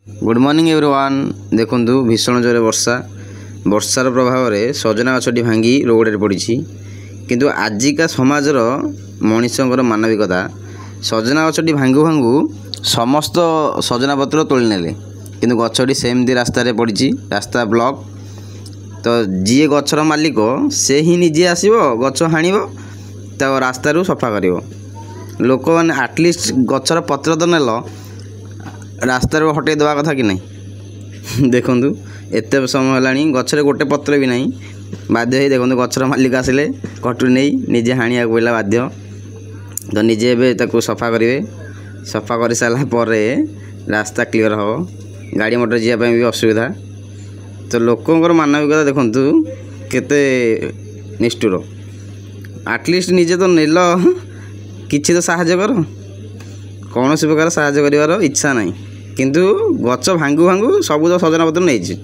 Good morning everyone. ଦେଖନ୍ତୁ, ଭୀଷଣ ଜୋରେ ବର୍ଷା। ବର୍ଷାର ପ୍ରଭାବରେ ସଜନା ଗଛଟି ଭାଙ୍ଗି ରୋଡ଼ରେ ପଡ଼ିଛି। କିନ୍ତୁ ଆଜିକା ସମାଜର ମଣିଷଙ୍କର ମାନବିକତା, ସଜନା ଗଛଟି ଭାଙ୍ଗୁ ଭାଙ୍ଗୁ ସମସ୍ତ ସଜନା ପତ୍ର ତୋଳି ନେଲେ, କିନ୍ତୁ ଗଛଟି ସେମିତି ରାସ୍ତାରେ ପଡ଼ିଛି, ରାସ୍ତା ବ୍ଲକ୍। ତ ଯିଏ ଗଛର ମାଲିକ ସେ ହିଁ ନିଜେ ଆସିବ, ଗଛ ହାଣିବ, ତା ରାସ୍ତାରୁ ସଫା କରିବ। ଲୋକମାନେ ଆଟଲିଷ୍ଟ ଗଛର ପତ୍ର ତ ନେଲ, ରାସ୍ତାରୁ ହଟେଇ ଦେବା କଥା କି ନାହିଁ? ଦେଖନ୍ତୁ, ଏତେ ସମୟ ହେଲାଣି ଗଛରେ ଗୋଟେ ପତ୍ର ବି ନାହିଁ। ବାଧ୍ୟ ହେଇ ଦେଖନ୍ତୁ, ଗଛର ମାଲିକ ଆସିଲେ, କଟୁରୀ ନେଇ ନିଜେ ହାଣିବାକୁ ପଡ଼ିଲା ବାଧ୍ୟ। ତ ନିଜେ ଏବେ ତାକୁ ସଫା କରିବେ। ସଫା କରିସାରିଲା ପରେ ରାସ୍ତା କ୍ଲିଅର୍ ହେବ, ଗାଡ଼ି ମଟର ଯିବା ପାଇଁ ବି ଅସୁବିଧା। ତ ଲୋକଙ୍କର ମାନବିକତା ଦେଖନ୍ତୁ କେତେ ନିଷ୍ଠୁର। ଆଟଲିଷ୍ଟ ନିଜେ ତ ନେଲ, କିଛି ତ ସାହାଯ୍ୟ କର। କୌଣସି ପ୍ରକାର ସାହାଯ୍ୟ କରିବାର ଇଚ୍ଛା ନାହିଁ, କିନ୍ତୁ ଗଛ ଭାଙ୍ଗୁ ଭାଙ୍ଗୁ ସବୁ ତ ସଜନା ପତ୍ର ନେଇଛି।